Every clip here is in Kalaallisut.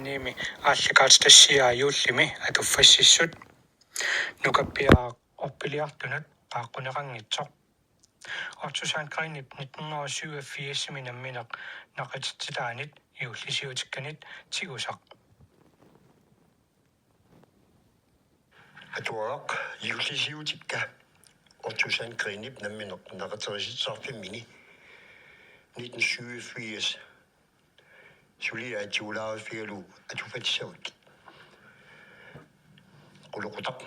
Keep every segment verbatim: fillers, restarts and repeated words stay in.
Niimi aallakaatitassiaa juullimi atuffassissut. Nukappiaraq orpiliartunut qaaqquneqanngitsoq. Otto Sandgreenip nitten hundrede og syvogfirsimi nammineq naqititsitaanit juullisiutikkanit tigusaq. Atuagaq juullisiutikka Otto Sandgreenip nammineq naqiterisitsisarfimmini nitten syvogfirs suliaat tigulaariffigalugu atuffatissavakkit. Qulequtaq.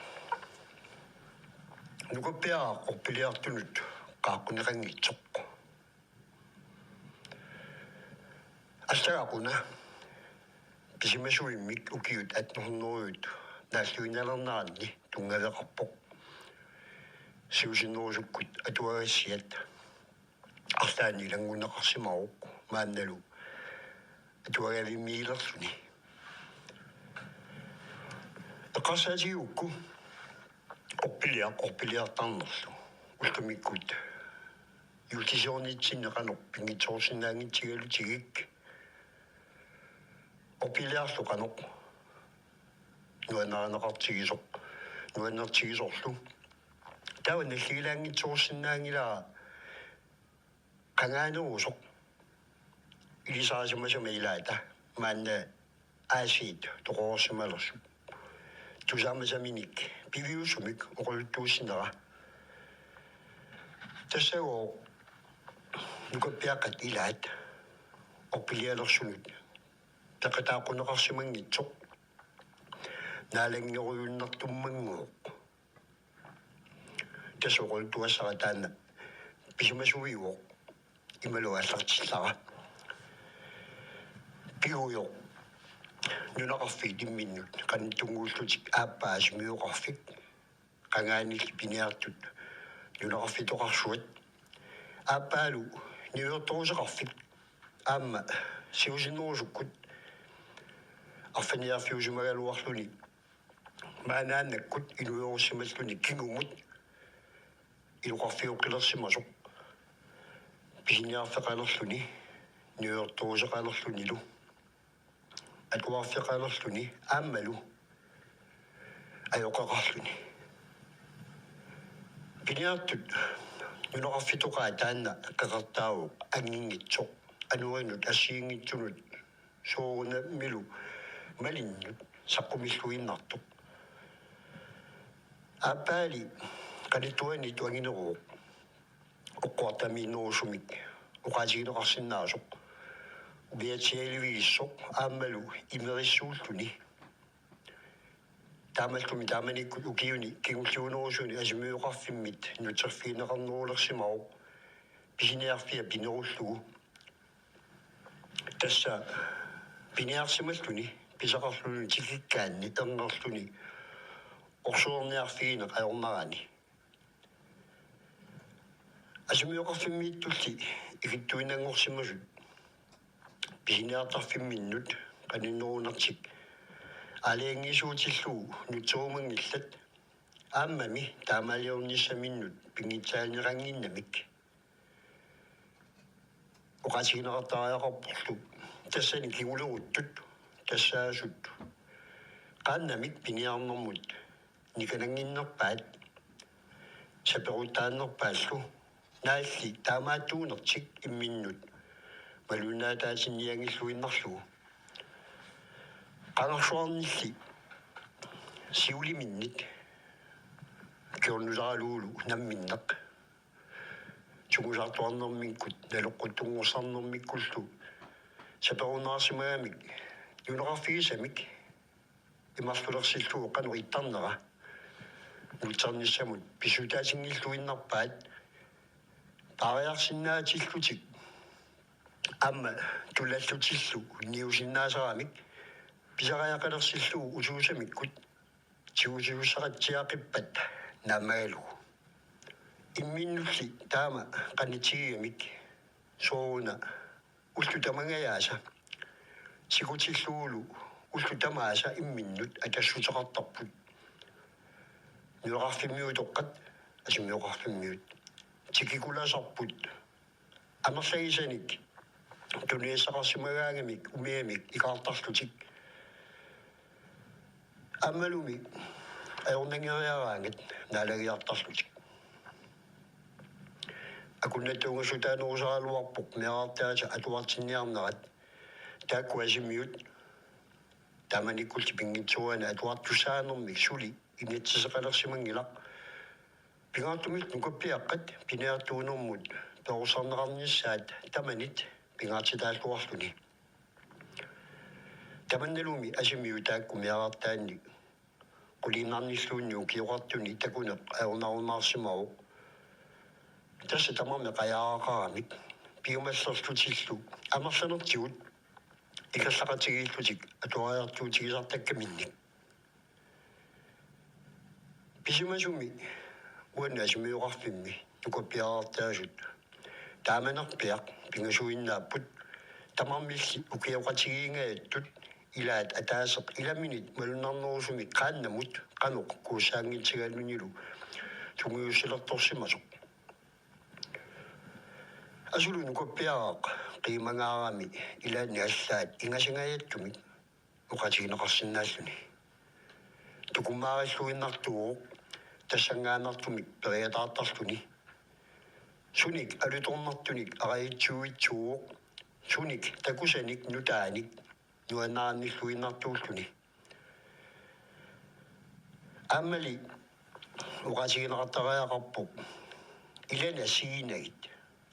Nukappiaraq orpiliartunut qaaqquneqanngitsoq. Allagaq una pisimasuimmik ukiut atten hundrede naalluinnalerneranni tunngaveqarpoq. Siusinnerusukkut atuagassiat arlaannik ilanngunneqarsimavoq maannalu atuagavimmiilerluni. Eqqarsaatigigukku orpiliaq orpiliartarnerlu ullumikkut juullisiornitsinni qanoq pinngitsoorsinnaanngitsigalutigik, orpiliarlu qanoq nuannarineqartigisoq, nuannertigisorlu. Taava nalligilaanngitsoorsinnaanngilara qangaanerusoq ilisarisimasama ilaata maanna aasiit toqorsimalersoq. Tusaamasaminik piviusumik oqaluttuussinera. Tassagooq nukappiaqqat ilaat orpilialersunut peqataaqquneqarsimanngitsoq naalanngerujunnartummanngooq. Tassa oqaluttuassara taanna pisimasuivoq imalu aallartillara. Pigujoq nunaqarfiit imminnut qanittunnguullutik aappaa asimiooqarfik, qangaaniilli piniartut nunaqarfitoqarsuat, aappaalu niuertoruseqarfik aamma siusinnerusukkut arfiniarfiusimagaluarluni maanaannakkut inuerussimalluni kingumut iluqarfioqqilersimasoq pisiniarfeqalerluni niuertoruseqalerlunilu atuarfeqalerluni aammalu ajoqeqarluni. Piniartut nunaqarfitoqaat taanna qeqertaavoq anginngitsoq anorinut assigiinngitsunut soorunamilu malinnut saqqumilluinnartoq. Aappaali qanittuaniittoq angineruvoq oqquartamiinnerusumik oqaatigineqarsinnaasoq umiatsialivigissoq aammalu imerissuulluni. Taamallumi taamanikkut ukiuni kingulliunerusuni asimiooqarfimmit nutserfigineqarnerulersimavoq pisiniarfia pinerullugu. Tassa piniarsimalluni pisaqarluni tikikkaanni erngerluni orsuerniarfigineq ajornarani. Asimiooqarfimmiittulli ikittuinnanngorsimasut pisiniartarfimminnut qaninnerunertik aalajangiisuutillugu nutserumanngillat aammami taamaaliornissaminnut pinngitsaalineqannginnamik oqaatigineqartariaqarporlu. Tassani kinguleruttut tassaasut qaannamik piniarnermut nikanannginnerpaat saperuttaannerpaallu naalli taamaattuunertik imminnut maluinnaataatinnianngilluinnarlugu. Qangarsuarnilli siuliminnit kingornutaralugulu namminneq tungusartuarnermikkut naloqquttunngorsarnermikkullu saperunnaarsimagamik nunaqarfigisamik imarlulersillugu qanoq ittarnera nutsernissamut pissutaatinngilluinnarpaat paariarsinnaatillutik aamma tulallutillu niusinnaasaramik pisariaqalersillugu usuusamikkut tigusiussaqatsiaqippat naammagalugu. Imminnulli taama qanitsigigamik sooruna ullut tamangajaasa sikutillugulu ullut tamaasa imminnut atassuteqartarput. Nunaqarfimmiutoqqat asimiooqarfimmiut tikikulaasarput amerlagisanik tunisassaqarsimagaangamik umiamik ikaartarlutik Aammalumi ajornanngeriaraangat naalagiartarlutik. Akunnattuungassutaanerusaraluarpoq meerartaasa atuartinniarnerat. Taakku Asimiut taamanikkulli pinngitsoorani atuartussaanermik suli inatsiseqalersimanngilaq. Pingaartumillu nukappiaqqat piniartuunermut perorsarneqarnissaat tamanit pingaartitaalluarluni. Tamannalumi Asimiut taakku meerartaanni quliinnarnilluunniit ukioqartuni takuneq ajornarumaarsimavoq. Tassa tamarmik qajaaraqaramik piumallerlutillu amerlanertigut ingerlaqatigiillutik atuariartuutigisartakkaminnik. Pisimasumi uani Asimioqarfimmi nukappiarartaasut taamanerpiaq pingasuinnaapput, tamarmilli ukioqatigiingajattut ilaat ataaseq ilaminit malunnarnerusumik qaannamut qanoq kuussaanngitsigalunilu tungiussilertorsimasoq. Asulu nukappiaraq qiimangaarami ilaanni allaat ingasingajattumik oqaatigineqarsinnaalluni. Tukummaarilluinnartuuvoq tassanngaannartumik periataartarluni. Sunik alutornartunik arajutsiuitsuuvoq, sunik takusanik nutaanik nuannaarnilluinnartuulluni. Aammali oqaatigineqartariaqarpoq ilani assigiinnagit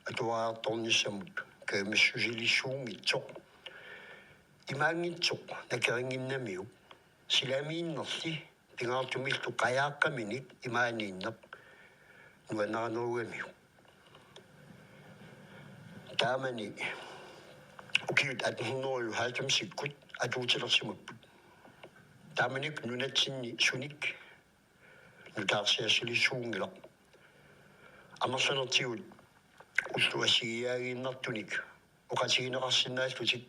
atuariartornissamut kajumissusilissuunngitsoq. Imaanngitsoq nakerinnginnamiuk, silamiinnerli pingaartumillu qajaaqqaminik imaaniinneq nuannarinerugamiuk. Taamani ukiut atten hundrede og halvfemsikkut atuutilersimapput. Taamanikkut nunatsinni sunik nutaarsiassilissuunngilaq. Amerlanertigut ulloq assigiiaaginnartunik oqaatigineqarsinnaallutik,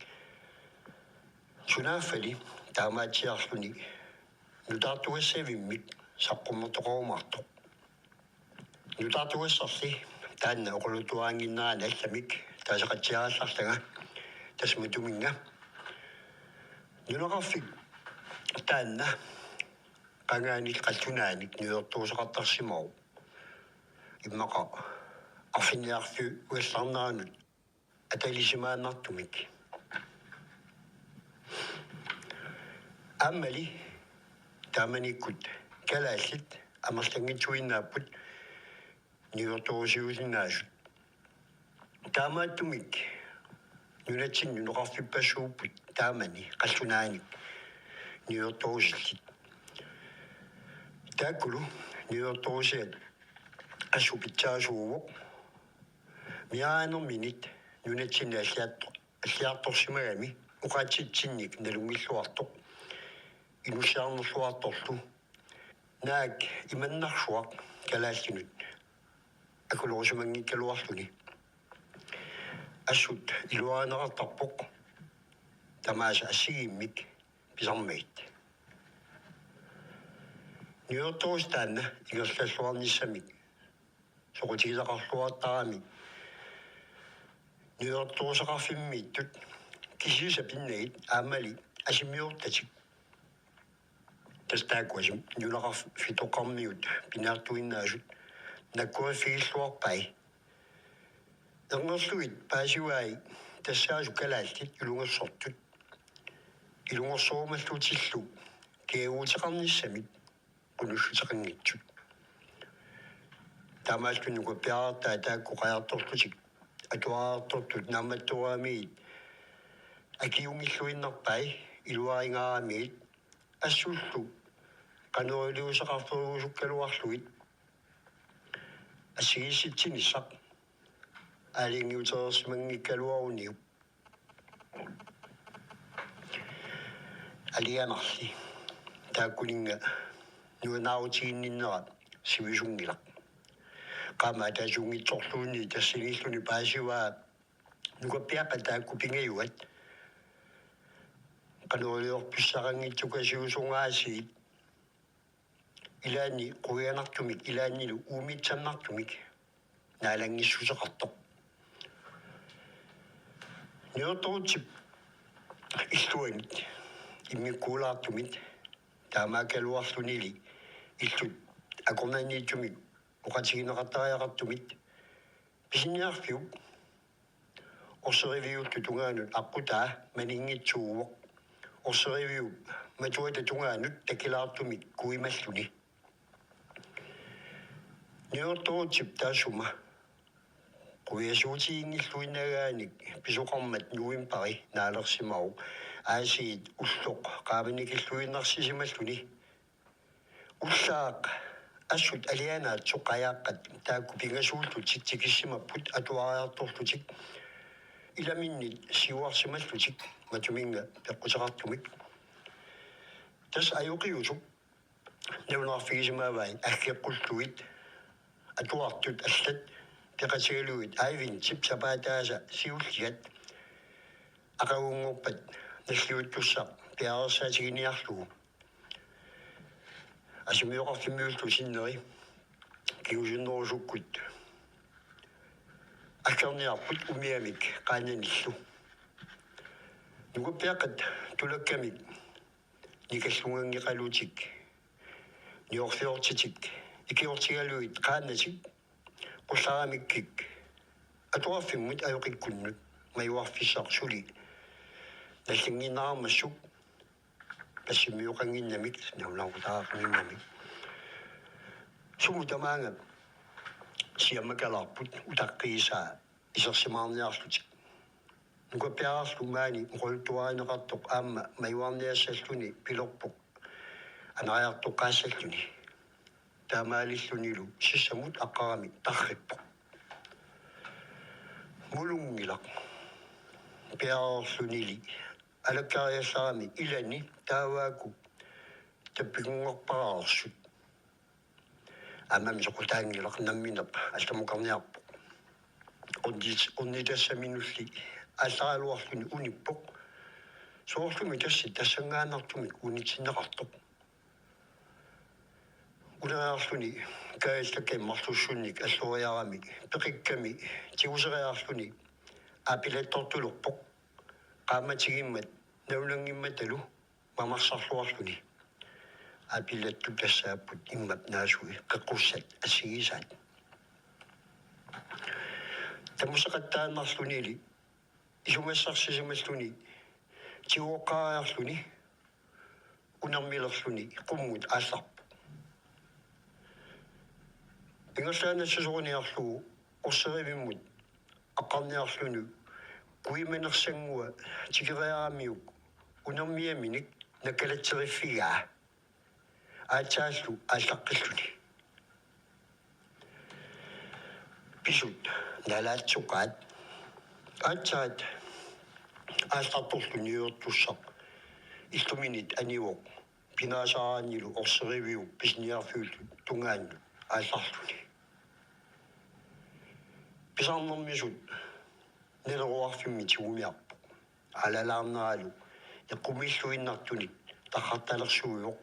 sunaaffali taamaatsiarluni nutaartugassavimmik saqqummertoqarumaartoq. Nutaartugassarli taanna oqaluttuarinnginnerani allamik taaseqatsiarallarlanga, tassa matuminnga. Nunaqarfik taanna qangaaniit qallunaanik niuertoruseqartarsimavoq, immaqa arfinniarfiugallarneranut atalisimaannartumik. Aammali taamanikkut kalaallit amerlanngitsuinnaapput niuertorusiusinnaasut. Taamaattumik nunatsinni nunaqarfippassuupput taamani qallunaanik niuertorusillit. Taakkulu niuertorusiat assut pitsaasuuvoq. Meeraanerminit nunatsinni alliarto-, alliartorsimagami oqaatsitsinnik nalunngilluartoq inussiarnerluartorlu. Naak imannarsuaq kalaallinut akulerusimanngikkaluarluni. Assut iluarineqartarpoq tamaasa assigiimmik pisarmagit. Niuertoruseq taanna ingerlalluarnissamik soqutigisaqarluartarami niuertoruseqarfimmiittut, kisiisa pinnagit aammali asimiortatik. Tassa taakku Asimi nunaqarfitoqarmiut piniartuinnaasut nakkuiffigilluarpai. Ernerlugit paasivai tassaasut kalaallit ilungersortut. Ilungersorumallutillu kiaguuteqarnissamik qunulluteqanngitsut. Taamaalluni nukappiarartaat taakku qajartorlutik atuariartortut naammattooramiit akiunngilluinnarpai iluaringaaramiit, assullu qanoq iliuuseqarferujusukkaluarlugit assigiissitsinissaq aalajangiutereersimanngikkaluaruniuk. Alianarli taakkuninnga nuannaarutiginninnera sivisunngilaq. Qaammat ataasiunngitsorluunniit tassaniilluni paasivaa nukappiaqqat taakku pingajuat qanoq iliorfissaqanngitsukasiusunga aasiit, ilaanni quianartumik, ilaannilu uumiitsannartumik naalanngissuseqartoq. Niuertorutsip illuanit immikkuulaartumit Taamaakkaluarlunili illut akornanniittumik oqaatigineqartariaqartumit pisiniarfiup orseriviullu tungaanut aqqutaa maninngitsuuvoq. Orseriviup matuata tungaanut takilaartumik kuimalluni. Niuertorutsip taassuma quiasuutiginngilluinnagaanik pisoqarmat novembari naalersimavoq aasiit ulloq qaamanikilluinnarsisimallutik. Ullaaq assut alianaatsoq qajaaqqat taakku pingasuullutik tikissimapput atuariartorlutik ilaminnit siuarsimallutik matuminnga peqquteqartumik. Tassa ajoqiusup nalunaarfigisimavai aggeqqullugit atuartut allat peqatigalugit Adventip sapaataasa siulliat aqagunngorpat nalliuttussaq piareersaatiginiarlugu. Asimioqarfimmiullu sinneri kingusinnerusukkut aggerniarput umiamik qaannanillu. Nukappiaqqat tulakkamik nikallunganngeqalutik niorliortitik ikiortigalugit qaannatik qullaramikkik atuarfimmut ajoqikkunnut majuarfissaq suli nallinnginnaarmassuk passimmiuqannginnamik nalunaaqutaqannginnamik. Sumut tamaanga siammakalaarput utaqqiisaa isersimaarniarlutik. Nukappiararlu maani oqaluttuarineqartoq aamma majuarniassalluni pilerpoq anariartoqqaassalluni. Taamaalillunilu sissamut aqqarami tarrippoq. Mulunngilaq. Piareerlunili alakkariallarami ilani taavaaku tappikkunngorpaareersut. Aammami soqutaanngilaq nammineq allamukarniarpoq. Ornit-, ornitassaminulli aallaraluarluni unippoq. Soorlumi tassa tassanngaannartumik unitsinneqartoq. Uneriarluni kajallakkami marlussunnik alloriarami peqikkami tiguseriarluni aapilattortulerpoq. Qaammatigimmat nalunanngimmatalu mamarsarluarluni. Aapilattut tassaapput immap naasui qeqqussat assigisaat. Tamuseqattaannarlunili isumassarsisimalluni tiguoqqaariarluni unermilerluni qummut aallarpoq. Ingerlaannassasoruniarlugu orserivimmut aqqarniarluni kuimanersannguaq tikeriaramiuk unermiaminik nakkalatseriffigaa aatsaallu aallaqqilluni. Pisut nalaatsoqaat aatsaat aallartorlu niuertussaq illuminit anivoq pinaasaaraannilu orseriviup pisiniarfiullu tungaannut aallarluni. Pisarnermisut naleruarfimmi tigumiarpoq. Aalalaarneralu eqqumiilluinnartunit tarrartalersuivoq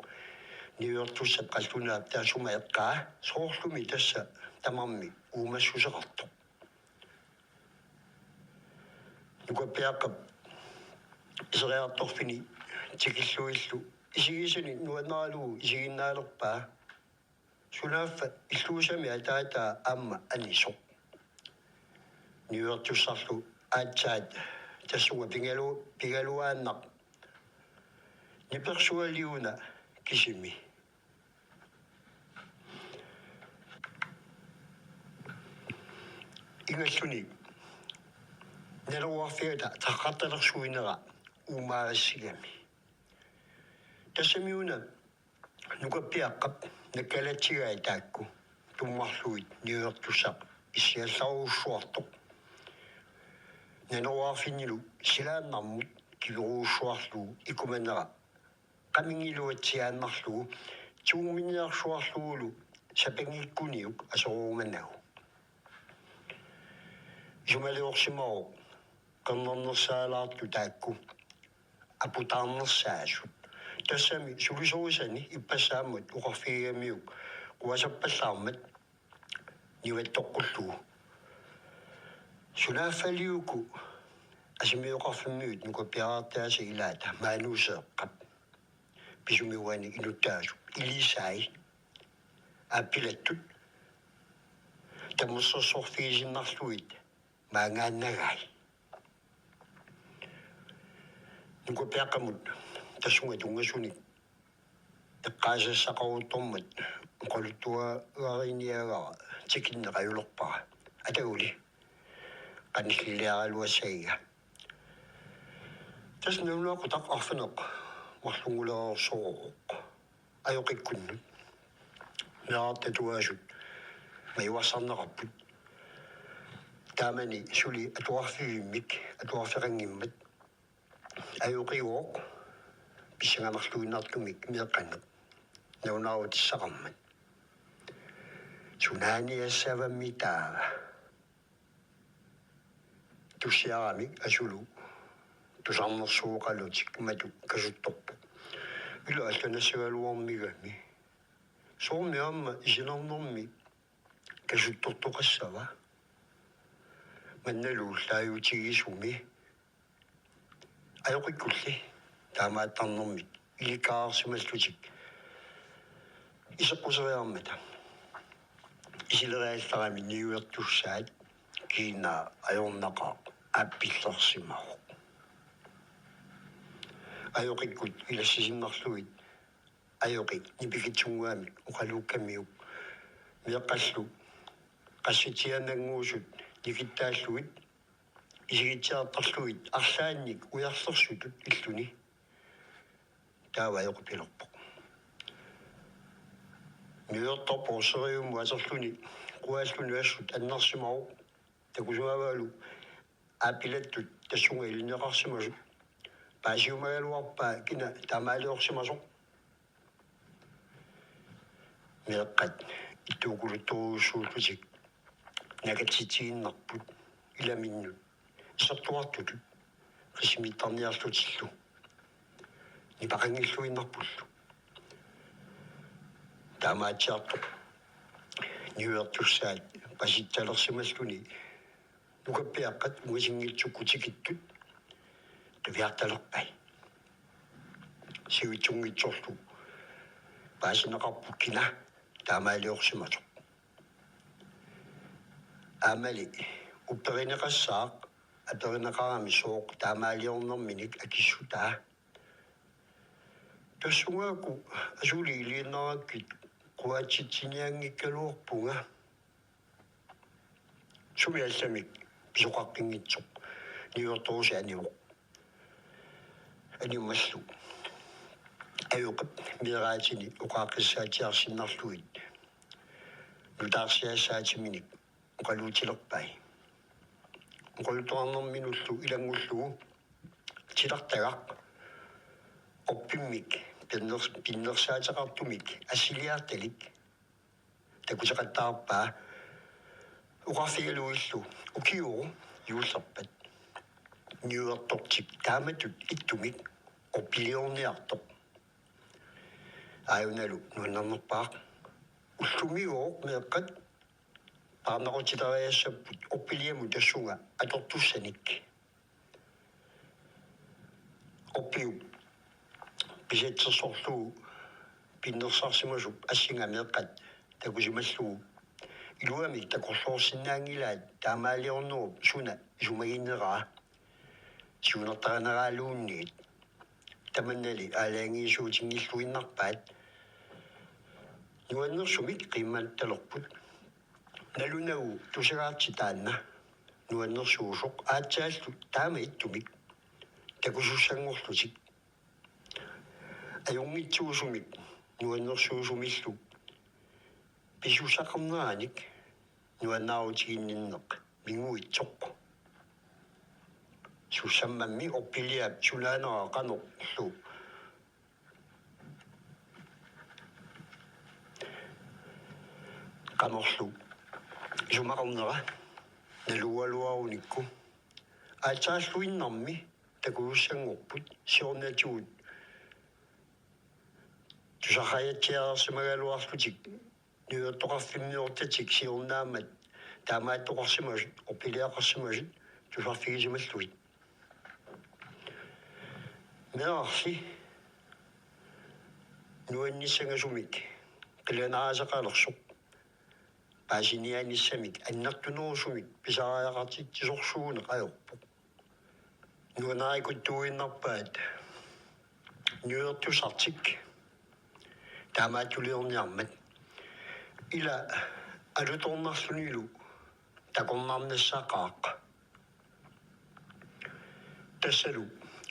niuertussap qallunaap taassuma eqqaa soorlumi tassa tamarmi uumassuseqartoq. Nukappiaqqap iseriartorfini tikillugillu isigisani nuannaralugu isiginnaalerpaa. Sunaaffa illuusami ataataa aamma anisoq. Niuertussarlu aatsaat tassunga pigalu-, pigaluaannaq. Nipersualiuna kisimi. Ingalluni naleruarfigata tarrartalersuinera uumaarissigami. Tassami una nukappiaqqap nakkalatsigai taakku tummarlugit niuertussaq issiallarujussuartoq. Naleruarfinnilu silaannarmut kiverujussuarlugu ikumanera qamingiluatsiaannarlugu tigumminiarsuarlugulu sapanngikkuniuk aserorumanagu. Isumaliorsimavoq qernernersaalaartut taakku aputaarnersaasut. Tassami sulisorisani ippassaammat oqarfigigamiuk quasappallaarmat nivattoqqullugu. Sunaaffaliuku asimioqarfimmiut nukappiarartaasa ilaata maanuuseeqqap. isumik uani inuttaasut ilisai aappilattut tammersorsorfigisinnarlugit maangaannagai. Nukappiaqqamut tassunga tunngasunik eqqaasassaqaruttormat oqaluttuariniagara tikinneq ajulerpara. Ataguli qanilliliaraluassagiga. Tassa nalunaaqutaq arfineq marlunngulereersorooq ajoqikkunnut. Meerartatuaasut majuassarneqarput. Taamani suli atuarfivimmik atuarfeqanngimmat ajoqigooq pissanganarluinnartumik meeqqanik nalunaarutissaqarmat. Sunaaniassavammi taava? Tussiaramik asulu tusarnersuugalutik matu kasuttorpoq. Ila allanassagaluarmigami. Soormi aamma isinarnermi kasuttortoqassava? Mannalu ullaajutigisumi. Ajoqikkulli taamaattarnermik ilikkarsimallutik iseqquseriarmata isileriallarami niuertussaat kiinaa ajornaqaaq aappillersimavoq. Ajoqikkut ilassisinnarlugit ajoqi nipikitsunnguamik oqaluukkamiuk meeqqallu qassitsiannannguusut nikittaallugit isigitsiartarlugit arlaannik ujarlersutut illuni. Taava ajoqipilerpoq. Niuertorpoq orseriummut aterluni quaalluni assut annersimavoq. Takusimavalu aappilattut tassunga ilinneqarsimasut. Paasiumagaluarpaa kina taamaaliorsimasoq. Meeqqat ittuukuluttorujussuullutik nakatsitsiinnarput ilaminnut isertuartutut qisimiittarniarlutillu nipaqanngilluinnarpullu. Taamaatsiartoq niuertussaat pasitsalersimalluni nukappiaqqat ungasinngitsukkut tikittut qiviartalerpai. Sivitsunngitsorlu paasineqarpoq kina taamaaliorsimasoq. Aammali upperineqassaaq aperineqarami sooq taamaaliornerminik akissutaa. Tassungaaku asuli iliinnarakkit quaatsitsinianngikkaluarpunga. Sumi allamik pisoqaqqinngitsoq niuertorusi anivoq. Animmallu ajoqip meeraatini oqaaqqissaatsiarsinnarlugit nutaarsiassaatiminik oqaluutilerpai. Oqaluttuarnerminullu ilanngullugu titartagaq orpimmik pinner-, pinnersaateqartumik assiliartalik takuteqattaarpaa oqarfigalugillu ukiuuq juullerpat niuertortik taamatut ittumik orpiliorniartoq. Aajunalu nuannernerpaaq. Ullumigooq meeqqat paarnaqutitariassapput orpiliamut tassunga atortussanik. Orpiup pisatsersorlugu pinnersarsimasup assinga meeqqat takusimallugu iluamik takorloorsinnaanngilaat taamaaliornerup suna isumagineraa siunertarineraaluunniit. Tamannali aalajangiisuutinngilluinnarpaat. Nuannersumik qiimmattalerput. Nalunagu tusagaartik taanna nuannersuusoq aatsaallu taama ittumik takusussanngorlutik. Ajunngitsuusumik nuannersuusumillu pisussaqarneranik nuannaarutiginninneq minguitsoq. Sussammammi orpiliap sunaanera qanorlu qanorlu isumaqarnera nalugaluarunikku aatsaalluinnarmi takusussanngorput siornatigut tusaqajatsiarsimagaluarlutik niuertoqarfimmiortatik siornaammat taamaattoqarsimasut orpiliaqarsimasut tusarfigisimallugit. Meerarli nuannissangasumik qilanaariaqalersoq paasiniaanissamik annertunerusumik pisariaqartitsisorsuuneq ajorpoq. Nuannaarikuttuinnarpaat niuertussartik taamaattuliorniarmat, ila alutornarlunilu takornarnassaqaaq. Tassalu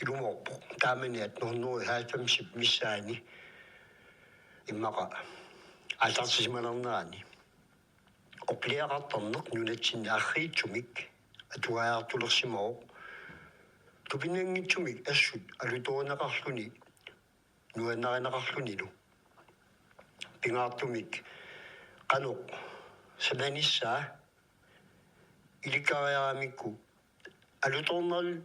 ilumoorpoq taamani atten hundrede og halvfems missaani immaqa aallartisimalernerani orpiliaqartarneq nunatsinni arriitsumik atuariartulersimavoq. Tupinnanngitsumik assut alutorineqarluni nuannarineqarlunilu. Pingaartumik qanoq sananissaa ilikkariaramikku alutornarl-,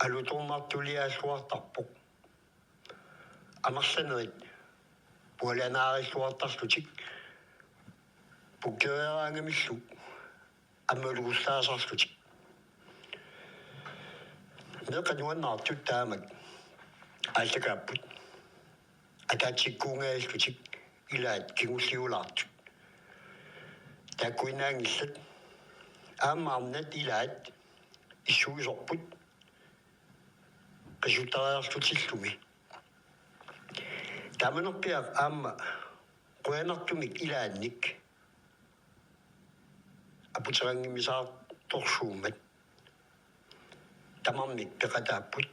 alutornartuliaalluartarpoq. Amerlanerit pualanaarilluartarlutik pukkeriaraangamillu ammalugullaasarlutik. Meeqqat nuannaartut taamak aallakaapput. Ataatsikkuunngaallutik ilaat kingulliulaartut. Taakkuinnaanngillat. Aamma arnat ilaat issuisorput qisuttariarlutillumi. Taamanerpiaq aamma qujanartumik ilaannik aputeqanngimmisaartorsuummat. Tamarmik peqataapput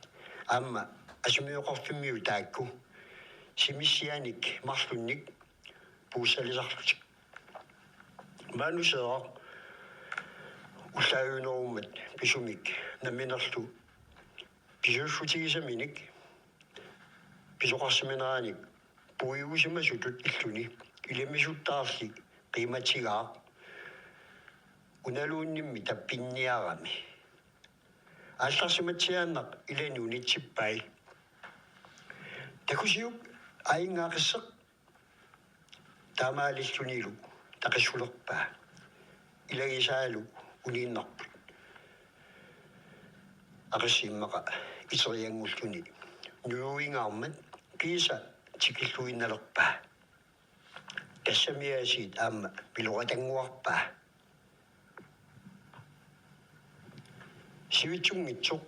aamma asimioqarfimmiut taakku simissianik marlunnik puussalisarlutik. Manuseeraq ullaajunerummat pisumik namminerlu pisuussutigisaminik pisoqarsimaneranik puigusimasutut illuni ilimisuttaarli qiimatigaaq unaluunniimmi tappinniarami. Aallarsimatsiaannaq ilani unitsippai. Takusiuk aingaqisseq taamaalillunilu taqissulerpaa. Ilagisaalu uniinnarput. Aqissi immaqa iterianngulluni nujuingaarmat kiisa tikilluinnalerpaa. Tassami aasiit aamma piloqatannguarpaa. Sivitsunngitsoq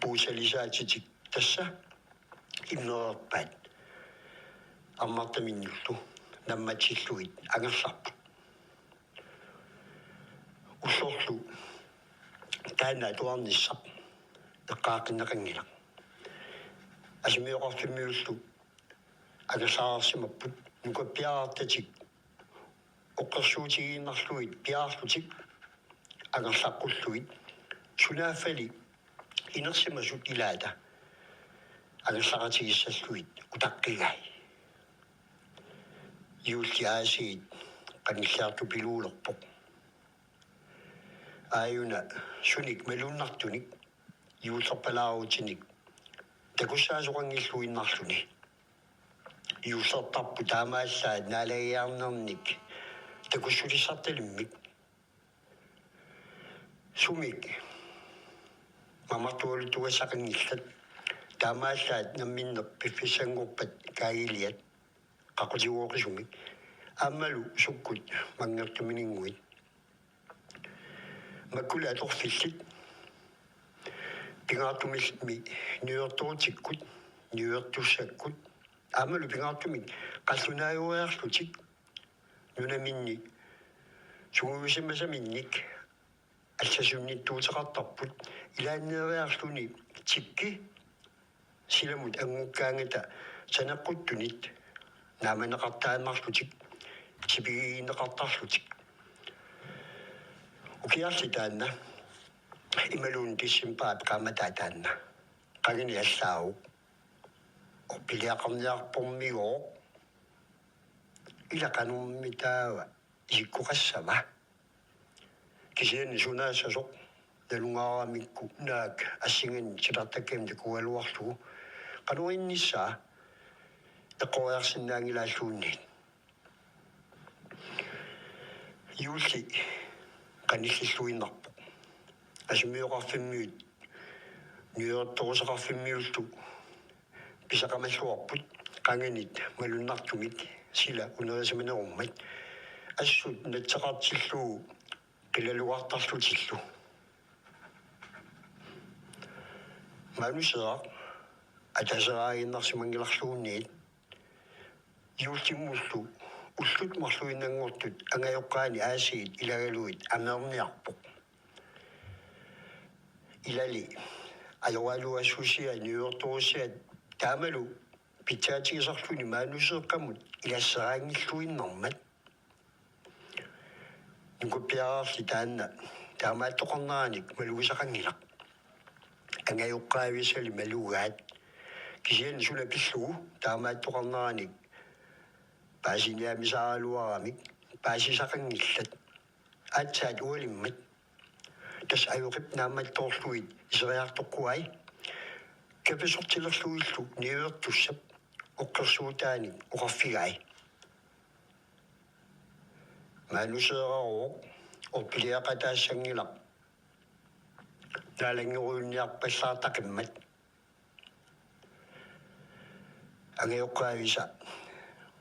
puussalisaatitik tassa immereerpaat. Ammartaminnullu nammatsillugit angerlarput. Ullorlu taanna atuarnissaq eqqaaqqinneqanngilaq. Asimioqarfimmiullu angerlareersimapput nukappiarartatik oqersuutigiinnarlugit piaarlutik angerlaqqullugit sunaaffali inersimasut ilaata angerlaqatigissallugit utaqqigai. Juulli aasiit qanilliartupiluulerpoq. Aajuna sunik malunnartunik juullerpalaarutinik takussaasoqanngilluinnarluni. Juullertarput taamaallaat naalagiarnernik takussutissartalimmik. Sumik mamartualuttuassaqanngillat. Taamaallaat namminneq piffissanngorpat kaagiliat qaqutigooqisumik aammalu sukkut manngertumininnguit. Makkuli atorfillit pingaartumilmi niuertorutsikkut, niuertussakkut aammalu pingaartumik qallunaajoriarlutik nunaminni sungiusimasaminnik allassunnittuuteqartarput ilaanneeriarluni tikki silamut anngukkaangata saneqquttunit naamaneqartaannarlutik tipigineqartarlutik. Ukiarli taanna imaluunniit decembarip qaammataa taanna qangali allaavoq. Orpiliaqarniarpormigooq ila qanormitaava isikkoqassava. Kisianni sunaassasoq nalungaaramikku naak assinganik titartakkamik takugaluarlugu qanoq innissaa eqqoriarsinnaanngilaalluunniit. Juulli qanillilluinnarpoq. Asumioqarfimmiut niuertoruseqarfimmiullu pisaqamalluarput qanganit malunnartumik sila unerisimanerummat assut natseqartillugu qilalugartarlutillu. Manuseeraq ataseraaginnarsimanngilarluunniit juullimmullu ullut marluinnanngortut angajoqqaani aasiit ilagalugit ameerniarpoq. Ilali ajoraluassusia niuertorusiat taamalu pitsaatigisarluni Manuseeqqamut ilasseraanngilluinnarmat. Nukappiararli taanna taamaattoqarneranik malugisaqanngilaq. Angajoqqaavisali malugaat. Kisianni suna pillugu taamaattoqarneranik paasiniaamisaaraluaramik paasisaqanngillat. Aatsaat ualimmat. Tassa ajoqip naammattoorlugit iseriartoqquai. Kaffesortilerlugillu niuertussap oqqersuutaanik oqarfigai: Manuseerarooq, orpiliaqataassanngilaq naalanngerujunniarpallaartaqimmat. Angajoqqaavisa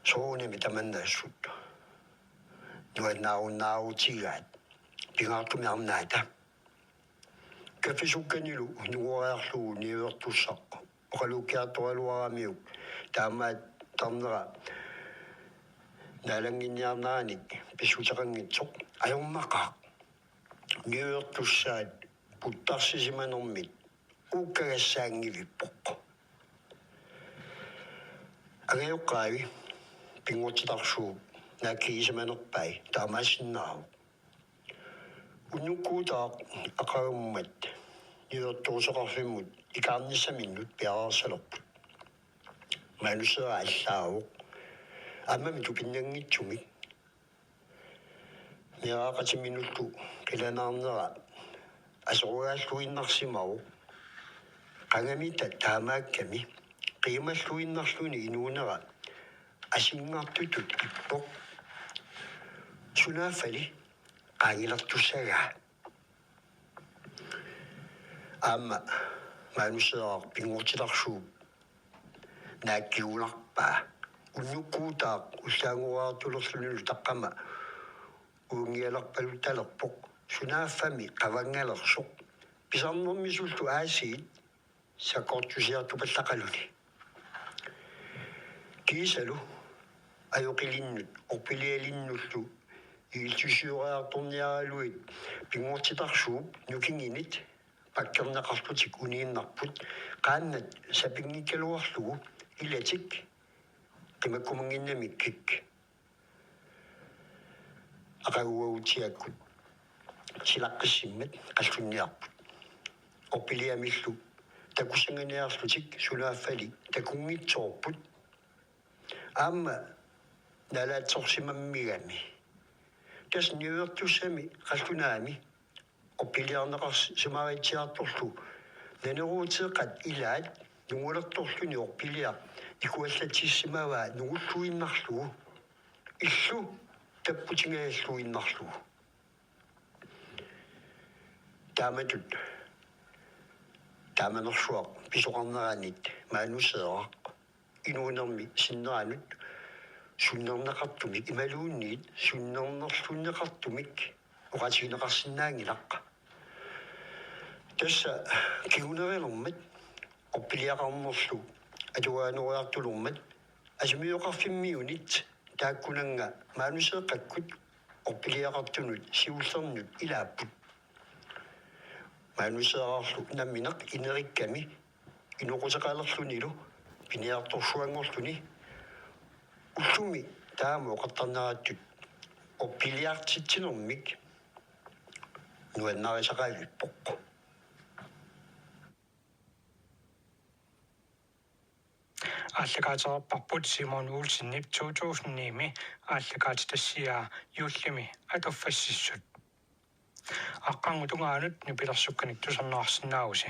soorunami tamanna assut nuannaarunnaarutigaat pingaartumik arnaata. Kaffesukkanilu nungoriarlugu niuertussaq oqalukkiartoraluaramiuk taamaattarnera naalannginniarneranik pissuteqanngitsoq ajornaqaaq. Niuertussaat puttarsisimanermit uukkagassaanngivippoq. Angajoqqaavi Pinngortitarsuup naakkigisimanerpai taamaassinnaavoq. Unnukkuutaaq aqagummat niuertoruseqarfimmut ikaarnissaminnut piareersalerput. Manuseeraq allaavoq aammami tupinnanngitsumik. Meeraqatiminullu qilanaarnera aserugaalluinnarsimavoq. Qangamita taamaakkami qiimalluinnarluni inuunera asingartutut ippoq. Sunaaffali qaangilertussagaa. Aamma Manuseeraq Pinngortitarsuup naakkigunarpaa. Unnukkuutaaq ullaannguartulerlunilu taqqama uinngialerpaluttalerpoq. Sunaaffami qavanngalersoq pisarnermisullu aasiit sakkortusiartupallaqaluni. Kiisalu ajoqilinnut orpilialinnullu illusioriartorniaraluit Pinngortitarsuup nukinginit pakkerneqarlutik uniinnarput qaannat sapinngikkaluarlugu ilatik qimakkumanngimmikkik. Aqaguagutsiakkut silaqqissimmat qallunniarput. Orpiliamillu takussanganiarlutik sunaaffali takunngitsoorput. Aamma nalaatsorsimammigami. Tassa niuertussami qallunaami orpiliarneqarsimaritsiartorlu naneruuteeqqat ilaat nungulertorluni orpiliaq ikuallatsissimavaa nungulluinnarlugu. Illu tapputingajalluinnarlugu. Taamatut taamanersuaq pisoqarneranit Manuseeraq inuunermi sinneranut sunnerneqartumik imaluunniit sunnernerlunneqartumik oqaatigineqarsinnaanngilaq. Tassa kingunerilermat orpiliaqarnerlu atuagaanoriartulermat asumioqarfimmiunit taakkunannga Manuseeqqakkut orpiliaqartunut siullernut ilaapput. Manuseerarlu nammineq inerikkami inoquteqalerlunilu piniartorsuanngorluni ullumi taama oqartarnerattut orpiliartitsinermik nuannarisaqavippoq. Aallakaatereerparput Simon Olsenip to tusind ni-mi aallakaatitassiaa juullimi atuffassissut. Aqqarngup tungaanut nipilersukkanik tusarnaarsinnaavusi.